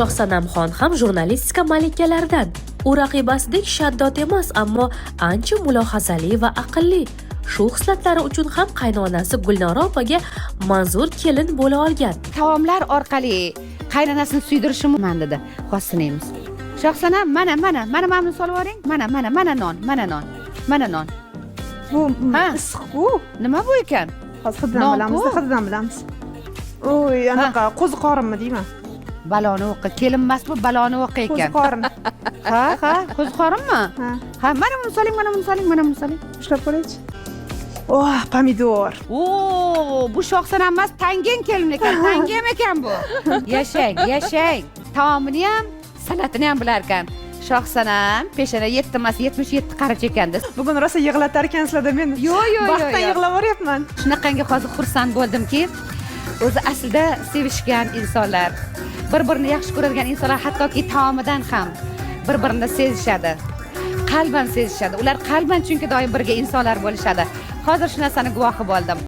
Shohsanamxon ham jurnalistika malikalaridan. U raqibasidek shaddod emas, ammo ancha mulohazali va aqlli. Shu xislatlari uchun ham qaynonasi Gulnora opaga manzur kelin bo'la olgan. Taomlar orqali qaynonasini suydirishi mumkin dedi. Hozir sinaymiz. Shohsanam, mana, mana, mana, mana buni solib yuboring. Mana, mana, mana non, mana non, mana non. Bu Ha. issiq-ku. Nima bu ekan? Hozir hididan Non-ku. bilamiz, hididan bilamiz. Oy, anaqa qo'ziqorinmi deyman. Baloni o'qi, kelin emas bu, baloni o'qi ekan. Qo'ziqorin. Ha, qo'ziqorinmi? Ha. Ha, mana buni soling, mana buni soling, mana buni soling. Ushlab ko'raychi. Oh, pomidor. O, bu Shohsanam emas, tangeng kelin ekan, tangem ekan bu. Yashang, yashang. Taomini ham, san'atini ham bilar ekan. Shohsanam peshana 7 emas, 77 qarich ekanda. Bugun rosa yig'latar ekansizlarda meni. Yo'q, yo'q, yo'q. Baxtdan yo'q. yig'lab yuboryapman. Shunaqangi hozir xursand bo'ldimki, o'zi aslida sevishgan insonlar, bir birini yaxshi ko'radigan insonlar hattoki taomidan ham bir birini sezishadi, qalban sezishadi ular, qalban, chunki doim birga insonlar bo'lishadi. Hozir shu narsani guvohi bo'ldim.